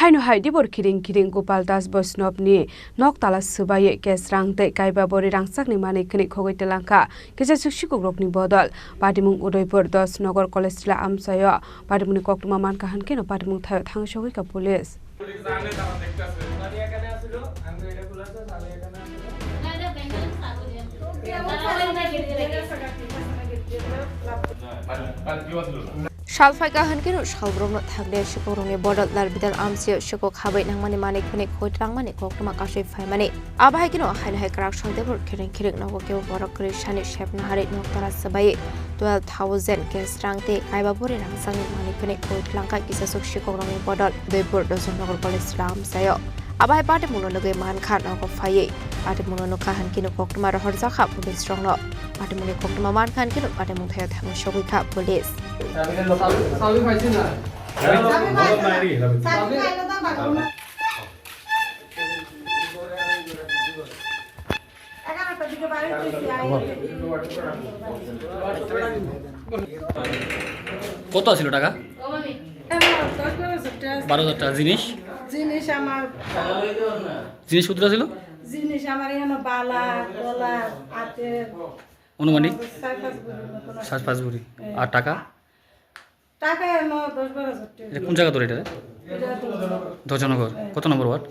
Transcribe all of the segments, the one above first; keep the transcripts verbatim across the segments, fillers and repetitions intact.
Aino hai dibor kiring kiring Gopal Das Boishnobni nok tala swbaiwi kesrang tei kaiba bori rangchakni manwi khwnwi khogwi twlangkha kisa suk sikukrokni bodol. Patimung Udaipur dos Nogor College tila amchaio patimungni koktwma mankha hwnkhe no patimung thaio thang sogwikha police. Sal phaikha hwnkhe no salborokno thangde sikokrokni bodol dal bidal amchaio sikok habai nangmani manwi khwnwi khogwi twlangmani koktwma kasui phaimani. Abo hai kheno haino hai kwrak sal debor kiring kiring nogo kebo borok kwrwi sani sepna harwi nok tala swbaiwi twelve thousand kesrang tei kaiba bori rangchakni manwi khwnwi khogwi twlangkha kisa suk sikokrokni bodol Udaipur Dosonogor College tila amchaio. Abo hai patimungno nugwi mankha nogo phaiwi. Patimungno nukha hwnkhe no koktwma rohorjakha police rokno. Patimungni koktwma mankha hwnkhe no patimung thaio thangwi sogwikha police. কত আছিল টাকা? দশ বারো হাজার টাকা। বারো হাজার টাকা। জিনিস? জিনিস আমার জিনিস কতটা ছিল? জিনিস আমার এখানে বালা, গলা, হাতের, অনুমানিক? চার পাঁচ ভরির মতন আছে। চার পাঁচ ভরি। হ্যাঁ। আর টাকা? টাকা এলো দশ বারো হাজার টাকা। এটা কোন জায়গা তোর এটা? এটা তো ধর্ষণনগর। হ্যাঁ। কত নম্বর ওয়ার্ড?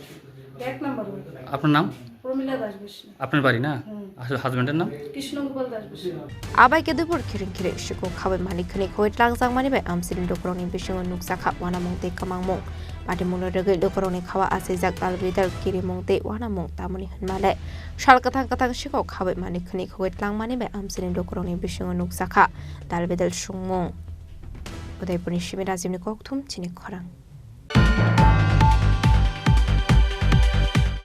এক নম্বর ওয়ার্ড। আপনার নাম? প্রমীলা দাস বৈষ্ণব। আপনার বাড়ি না? হুম। আসলে হাজবেন্ডের নাম? কৃষ্ণগোপাল দাস বৈষ্ণব। Abai khe dubur khiring khiring siko khabai mani khwnwi khogwi tlangjakmani bai amchaini lukurokni bisingo nukjakha uanamung tei kwmangmung. Patimungno rwgwi lukurokni khawa achaijak dal bidal kirimung tei uanamung tamoni hwnmale. Sal kwthang kwthang siko khabai mani khwnwi khogwi tlangmani bai amchaini lukurokni bisingo nukjakha dal bidal sungmung. Udaipurni simi Rajibni kokthum chini khorang.